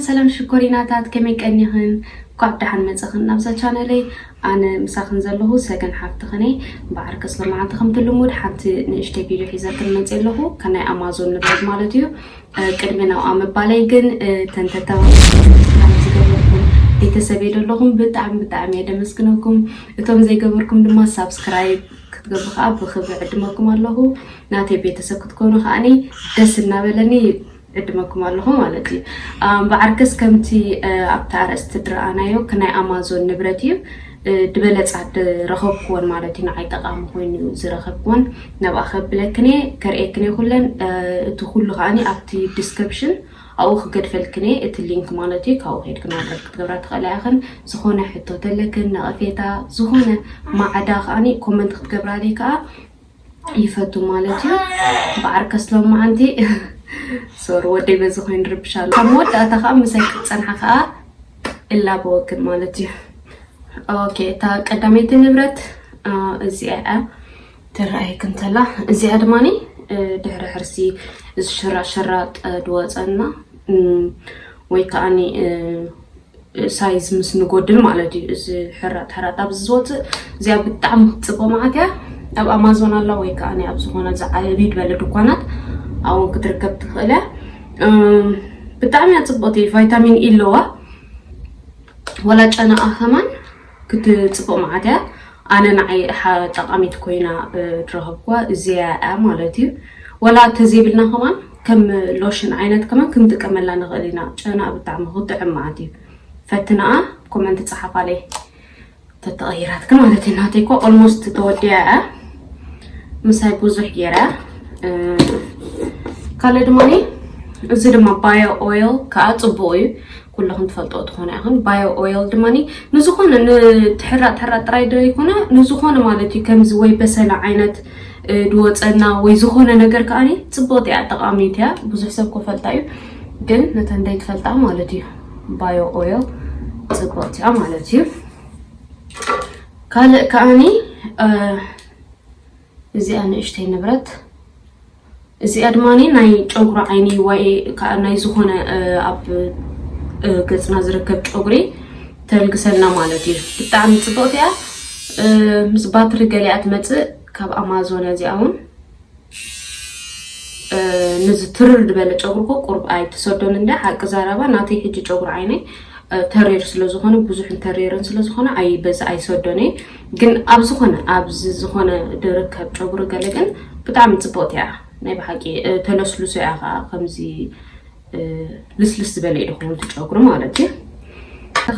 ሰላም ሽኮሪናታት፣ ከመይ ቀኒኽን? እንኳዕ ብደሓን መጻኽን ናብዛ ቻነለይ። ኣነ ምሳኽን ዘለኹ ሰገን ሓፍትኽን እየ። ብዓርከስ ሎማዓንቲ ከምቲ ልሙድ ሓንቲ ንእሽተይ ቪድዮ ሒዘክን መጽእ ኣለኹ፣ ከናይ ኣማዞን ንብረት ማለት እዩ። እ፣ ቅድሚ ናብኣ ምባለይ ግን፣ እ፣ ተንተተባባዕኩም ዝገበርኩም ቤተሰበይ ዘለኹም ብጣዕሚ ብጣዕሚ እየ ደመስግነኩም። እቶም ዘይገበርኩም ድማ ሳብስክራይብ ክትገብሩ ከዓ ብክብሪ ዕድመኩም ኣለኹ። ናተይ ቤተሰብ ክትኮኑ ከዓኒ ደስ እናበለኒ ዕድመኩም ኣለኹ ማለት እዩ። ኣም፣ ብዓርከስ ከምቲ፣ እ፣ ኣብቲ ኣርእስቲ ዝረኣናዮ ክናይ ኣማዞን ንብረት እዩ። እ፣ ድበለጻ ድረኸብኩዎን ማለት እዩ፣ ንዓይ ጠቓሚ ኮይኑ ዝረኸብኩዎን ናብኣ ከብለክን እየ፣ ከርእየክን እየ ኩለን። እ፣ እቲ ኩሉ ከዓኒ ኣብቲ ዲስክሪፕሽን ኣብኡ ክገድፈልክን እየ፣ እቲ ሊንክ ማለት እዩ። ካብኡ ከይድክን ኦርደር ክትገብራ ትኽእላ ኢኽን። ዝኾነ ሕቶ ተለክን፣ ነቐፌታ፣ ዝኾነ ማዕዳ ከዓኒ ኮመንት ክትገብራለይ ከዓ ይፈቱ ማለት እዩ። ብዓርከስ ሎማዓንቲ ሶሪ፣ ወደይ በዚ ኮይኑ ይርብሽ ኣሎ። ካብ መወዳእታ ከዓ ምሳይ ክትጸንሓ ከዓ እላበወክን ማለት እዩ። ኦኬ፣ እታ ቀዳመይቲ ንብረት፣ አ፣ እዚኣ እያ ትረኣየክን ተላ። እዚኣ ድማኒ፣ እ፣ ድሕሪ ሕርሲ እዚ ሽራጥ ሽራጥ፣ እ፣ ድወፀና፣ እም፣ ወይ ከዓኒ፣ እ፣ ሳይዝ ምስ ንጎድል ማለት እዩ። እዚ ሕራጥ ሕራጥ ኣብዚ ዝወፅእ፣ እዚኣ ብጣዕሚ ክትፅብቕ መዓት እያ። ኣብ ኣማዞን ኣላ ወይ ከዓ ኣብ ዝኾነ ዝዓብይ ዝበለ ድኳናት ኣብኡ ክትርከብ ትኽእል እያ። እም፣ ብጣዕሚ እያ ፅብቕቲ፣ ቫይታሚን ኢ ኣለዋ። ወላ ጨናኣ ከማን ክትፅብቕ መዓት እያ። ኣነ ንዓይ ሓ-፣ ጠቓሚት ኮይና፣ እ፣ ዝረኸብኩዋ እዚኣ እያ ማለት እዩ። ወላ ተዘይብልና ከማን ከም ሎሽን ዓይነት ከማን ክንጥቀመላ ንኽእል ኢና። ጨናኣ ብጣዕሚ ክትጥዕም መዓት እዩ። ፈትንኣ፣ ኮመንት ጸሓፋለይ ተተቐይራትክ ማለት እዩ። ናተይ እኮ ኦልሞስት ተወዲኣ እያ። ምሳይ ብዙሕ ገይራ እያ። እ፣ ካልእ ድማ እዚ ድማ ባዮ ኦይል ከዓ ጽቡቕ እዩ። ኩልኹም ትፈልጦ ትኾና ኢኹም። ባዮ ኦይል ድማ ንዝኾነ ንትሕራጥ ትሕራጥ ጥራይ ዶ ይኮነ፣ ንዝኾነ ማለት እዩ፣ ከምዚ ወይ በሰለ ዓይነት፣ እ፣ ድወፀና ወይ ዝኾነ ነገር ከዓኒ ጽብቕቲ እያ፣ ጠቓሚት እያ። ብዙሕ ሰብ እኮ ፈልጣ እዩ፣ ግን ነተን ዘይትፈልጣ ማለት እዩ። ባዮ ኦይል ጽብቕቲ እያ ማለት እዩ። ካልእ ከዓኒ፣ እ፣ እዚኣ ንእሽተይ ንብረት፣ እዚኣ ድማኒ ናይ ጨጉሪ ዓይኒ ወይ ከዓ ናይ ዝኾነ፣ እ፣ ኣብ፣ እ፣ ገጽና ዝርከብ ጨጉሪ ተልግሰልና ማለት እዩ። ብጣዕሚ ጽብቕቲ እያ። እ፣ ምስ ባትሪ ገሊኣ ትመጽእ ካብ ኣማዞን እያ እዚኣ እውን። እ፣ ነዚ ትርር ዝበለ ጨጉሪ እኮ ቁሩብ ኣይትሰዶን እንድያ። ሓቂ ዘረባ ናተይ ሕጂ ጨጉሪ ዓይነይ፣ እ፣ ተሪር ስለ ዝኾነ፣ ብዙሕን ተሪርን ስለ ዝኾነ ኣይ-፣ በዚ ኣይሰዶን እየ። ግን ኣብ ዝኾነ፣ ኣብዚ ዝኾነ ድርከብ ጨጉሪ ገለ ግን ብጣዕሚ ጽብቕቲ እያ። ናይ ብሓቂ፣ እ፣ ተለስልሶ እያ ኸዓ ከምዚ፣ እ፣ ልስልስ ዝበለ እዩ ዝኸውን እቲ ጨጉሪ ማለት እዩ።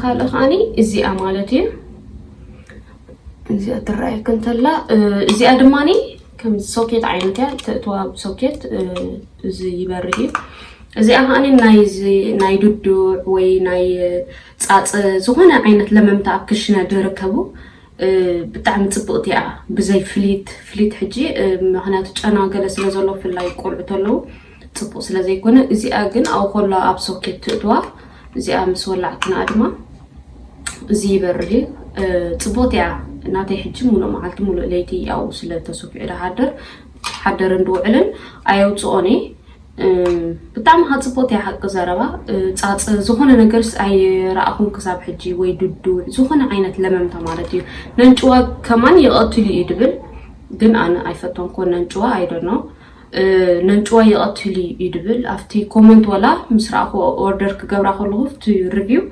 ካልእ ከዓኒ እዚኣ ማለት እዩ። እዚኣ ትረኣየክ እንተላ፣ እ፣ እዚኣ ድማኒ ከም ሶኬት ዓይነት እያ፣ ተእትዋ ብ ሶኬት፣ እ፣ እዚ ይበርህ እዩ። እዚኣ ከዓኒ ናይ እዚ፣ ናይ ድዱዕ ወይ ናይ ጻጸ ዝኾነ ዓይነት ለመምታ ኣብ ክሽነ ዝርከቡ፣ እ፣ ብጣዕሚ ጽብቕቲ እያ። ብዘይ ፍሊት፣ ፍሊት ሕጂ፣ እ፣ ምኽንያቱ ጨና ገለ ስለ ዘሎ፣ ብፍላይ ቆልዑ ተለዉ ጽቡቕ ስለ ዘይኮነ፣ እዚኣ ግን ኣብኡ ከሎ ኣብ ሶኬት ትእትዋ፣ እዚኣ ምስ ወላዕክና ድማ እዚ ይበርህ እዩ። እ፣ ጽቡቕቲ እያ። ናተይ ሕጂ ሙሉእ መዓልቲ ሙሉእ ለይቲ ኣብኡ ስለ ተሰኪዑ ድሓድር፣ ሓደርን ድውዕልን ኣየውጽኦን እየ። እ፣ ብጣዕሚ ከኣ ጽቡቕቲ እያ ሓቂ ዘረባ። እ፣ ጻጸ ዝኾነ ነገርስ ኣይረኣኹን ክሳብ ሕጂ፣ ወይ ድዱዕ ዝኾነ ዓይነት ለመምታ ማለት እዩ። ነንጭዋ ከማን ይቐትል እዩ ድብል፣ ግን ኣነ ኣይፈተንኩን ነንጭዋ፣ I don't know። እ፣ ነንጭዋ ይቐትል እዩ ድብል ኣብቲ ኮመንት ወላ ምስ ረኣኹ ኦርደር ክገብራ ከለኹ ኣብቲ ሪቪው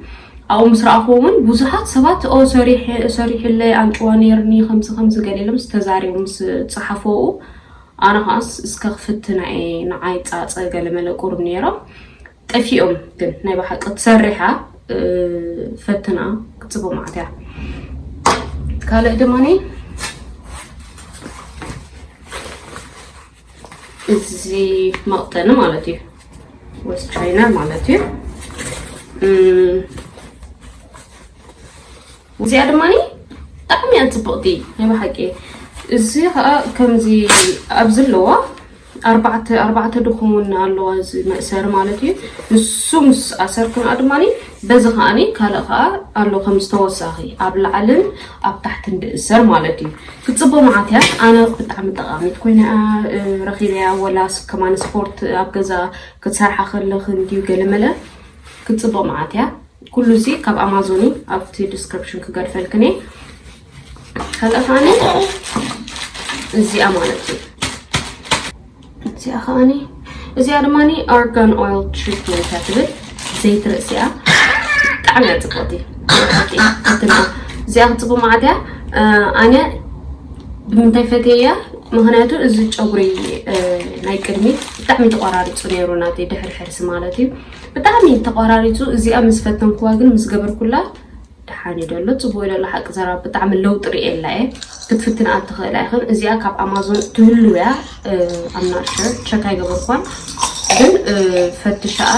ኣብኡ ምስ ረኣኹ እውን ብዙሓት ሰባት ኦ ሰሪሐ-፣ ሰሪሕለይ ኣንጭዋ ነይርኒ ከምዚ ከምዚ ገለ ኢሎም ዝተዛረቡ ምስ ጸሓፈው ኣነ ኸዓስ እስከ ክፍትና እየ ንዓይ ጻጸ ገለ መለ ቁሩብ ነይሮም ጠፊኦም። ግን ናይ ብሓቂ ትሰርሓ፣ እ፣ ፈትና ክትጽቡ ማለት እያ። ካልእ ድማ እዚ መቕጠኒ ማለት እዩ፣ ወስት ቻይና ማለት እዩ። እም፣ እዚኣ ድማ ብጣዕሚ እያ ጽብቕቲ ናይ ብሓቂ። እዚ ኸኣ ከምዚ ኣብዚ ኣለዋ ኣርባዕተ፣ ኣርባዕተ ድኹም እውን ኣለዋ እዚ መእሰሪ ማለት እዩ። ንሱ ምስ ኣሰርክንኣ ድማ በዚ ከዓኒ ካልእ ከኣ ኣሎ ከም ዝተወሳኺ ኣብ ላዕልን ኣብ ታሕትን ድእሰር ማለት እዩ። ክትጽቦ መዓት እያ። ኣነ ብጣዕሚ ጠቓሚት ኮይና እያ፣ እ፣ ረኺበያ። ወላ ስ-፣ ከማን ስፖርት ኣብ ገዛ ክትሰርሓ ከለኽን ድዩ ገለ መለ ክትፅቡቕ መዓት እያ። ኩሉ እዚ ካብ ኣማዞን እዩ። ኣብቲ ዲስክሪፕሽን ክገድፈልክን እየ። ካልእ ከዓኒ እዚኣ ማለት እዩ። እዚኣ ከዓኒ እዚኣ ድማ ኣርጋን ኦይል ትሪትመንት እያ ትብል። ዘይቲ ርእሲ እያ። ብጣዕሚ እያ ፅብቕቲ። እዚኣ ክትፅቡቕ መዓት እያ። ኣነ ብምንታይ ፈትየያ? ምክንያቱ እዚ ጨጉሪ ናይ ቅድሚት ብጣዕሚ ተቆራሪፁ ነይሩ፣ ናተይ ድሕሪ ሕርሲ ማለት እዩ። ብጣዕሚ ተቆራሪፁ። እዚኣ ምስ ፈተንኩዋ ግን ምስ ገበርኩላ ደሓን እዩ ደሎ፣ ፅቡቅ እዩ ደሎ። ሓቂ ዘረባ ብጣዕሚ ለውጢ ርእየላ እየ። ክትፍትና እትኽእላ ኢኽን። እዚኣ ካብ ኣማዞን ትህሉ እያ። ኣምናሽር ቸክ ኣይገበርኳን፣ ግን ፈትሻኣ።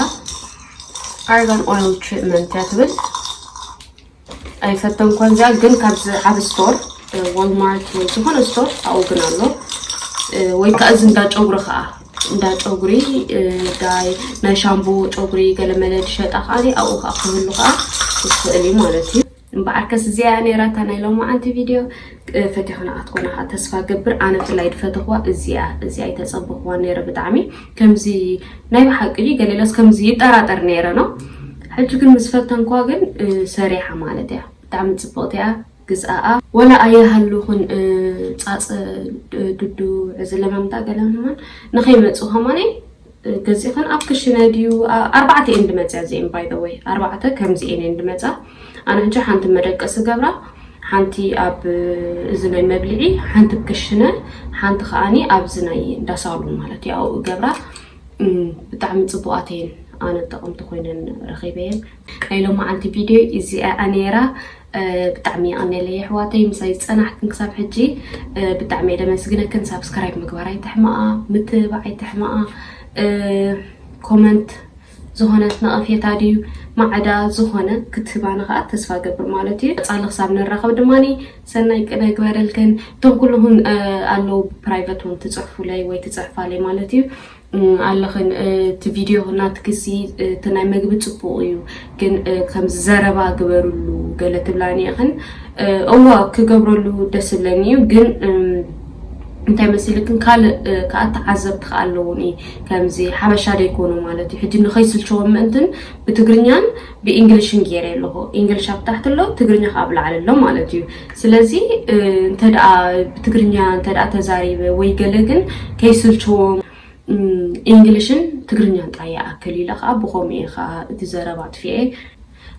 ኣርጋን ኦይል ትሪትመንት እያ ትብል። ኣይፈተንኳን እዚኣ፣ ግን ካብዚ ዓብ ስቶር፣ ዋልማርት ወይ ዝኾነ ስቶር ኣብኡ ግን ኣሎ። ወይ ከዓ እዚ እንዳ ጨጉሪ ከዓ፣ እንዳ ጨጉሪ፣ ናይ ሻምቦ ጨጉሪ ገለመለ ዝሸጣ ከዓ ኣብኡ ከዓ ክህሉ ከዓ ይኽእል እዩ ማለት እዩ። እምበኣርከስ እዚኣ እያ ነይራ እታ ናይ ሎማዓንቲ ቪድዮ። ፈቲኽና ክትኮና ከዓ ተስፋ ገብር። ኣነ ብፍላይ ዝፈተኽዋ እዚኣ፣ እዚኣ ኣይተፀበኽዋ ነይረ ብጣዕሚ። ከምዚ ናይ ብሓቂ ድዩ ገሌለስ ከምዚ ይጠራጠር ነይረ ነው። ሕጂ ግን ምስ ፈተንኳ ግን ሰሪሓ ማለት እያ። ብጣዕሚ ፅብቕቲ እያ። ግዝኣኣ ወላ ኣይሃልኹን። ፃፀ ድዱ ዕዝለ መምጣ ገለ ምናምን ንኸይመፁ ከማነይ ገዚእኽን ኣብ ክሽነ ድዩ ኣርባዕተ እየን ድመፅያ እዚአን። By the way ኣርባዕተ ከምዚ እየን ድመፃ። ኣነ ሕጂ ሓንቲ መደቀሲ ገብራ፣ ሓንቲ ኣብ እዚ ናይ መብልዒ፣ ሓንቲ ክሽነ፣ ሓንቲ ከዓኒ ኣብዚ ናይ እንዳሳሎን ማለት እዩ ኣብኡ ገብራ። ብጣዕሚ ፅቡቃት እየን። ኣነ ጠቐምቲ ኮይነን ረኺበየን። ናይ ሎማዓንቲ ቪድዮ እዚኣ ነይራ። ብጣዕሚ የቐንየለይ ኣሕዋተይ ምሳይ ዝፀናሕክን ክሳብ ሕጂ። ብጣዕሚ እየ ደመስግነክን። ሳብስክራይብ ምግባር ኣይትሕመቓ፣ ምትብባዕ ኣይትሕመቓ። ኮመንት ዝኾነት ነቐፌታ ድዩ ማዕዳ ዝኾነ ክትህባኒ ከዓ ተስፋ ገብር ማለት እዩ። ቀፃሊ ክሳብ ንራኸብ ድማ ሰናይ ቅነ ግበረልክን። እቶም ኩልኹም ኣለዉ ብፕራይቨት እውን ትፅሕፉለይ ወይ ትፅሕፋለይ ማለት እዩ። ኣለኽን እቲ ቪድዮ ናትክሲ እቲ ናይ መግቢ ፅቡቕ እዩ፣ ግን ከምዚ ዘረባ ግበርሉ ገለ ትብላኒ ኢኽን። እዋ ክገብረሉ ደስ ይብለኒ እዩ፣ ግን እንታይ መሲልክን ካልእ ከዓ ተዓዘብቲ ከዓ ኣለዉኒ። ከምዚ ሓበሻ ደይኮኑ ማለት እዩ። ሕጂ ንኸይስልችዎም ምእንትን ብትግርኛን ብእንግሊሽን ገይረ ኣለኹ። እንግሊሽ ኣብ ታሕቲ ኣሎ፣ ትግርኛ ከዓ ኣብ ላዕሊ ኣሎ ማለት እዩ። ስለዚ እንተ ደኣ ብትግርኛ እንተ ደኣ ተዛሪበ ወይ ገለ ግን ከይስልችዎም እንግሊሽን ትግርኛን ጥራይ ይኣክል ኢለ ከዓ ብኸምኡ እየ ከዓ እቲ ዘረባ ኣጥፊኤ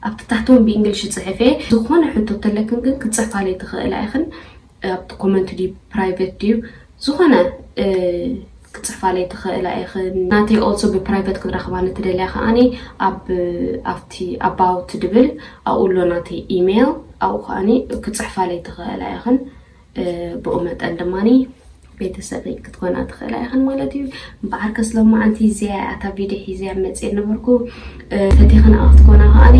ኣብቲ ታሕቲ እውን ብእንግሊሽ ይፅሕፍ እየ። ዝኾነ ሕቶ ተለክን ግን ክትፅሕፋለይ ትኽእላ ኢኽን። ኣብቲ ኮመንት ድዩ ፕራይቨት ድዩ ዝኾነ ክትፅሕፋለይ ትኽእላ ኢኽን። ናተይ also ብፕራይቨት ክትረኽባ ንትደልያ ከዓኒ ኣብ ኣብቲ ኣባውት ድብል ኣብኡ ኣሎ ናተይ ኢሜይል፣ ኣብኡ ከዓኒ ክትፅሕፋለይ ትኽእላ ኢኽን። ብኡ መጠን ድማ ቤተሰበይ ክትኮና ትኽእላ ኢኽን ማለት እዩ። እምበኣርከስ ሎማዓንቲ እዚኣ እያ እታ ቪድዮ ሒዘያ መፅእ ነበርኩ። ፈቲኽን ክትኮና ከዓኒ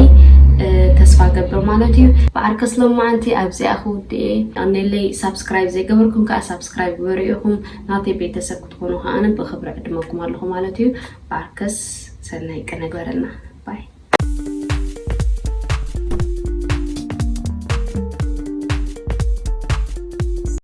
ተስፋ ገብር ማለት እዩ። እምበኣርከስ ሎማዓንቲ ኣብዚኣ ክውድእ እየ። ኣነለይ ሳብስክራይብ ዘይገበርኩም ከዓ ሳብስክራይብ ግበሩ ኢኹም። ናተይ ቤተሰብ ክትኮኑ ከዓኒ ብኽብሪ ዕድመኩም ኣለኹ ማለት እዩ። እምበኣርከስ ሰናይ ቅነ ግበረልና። ባይ።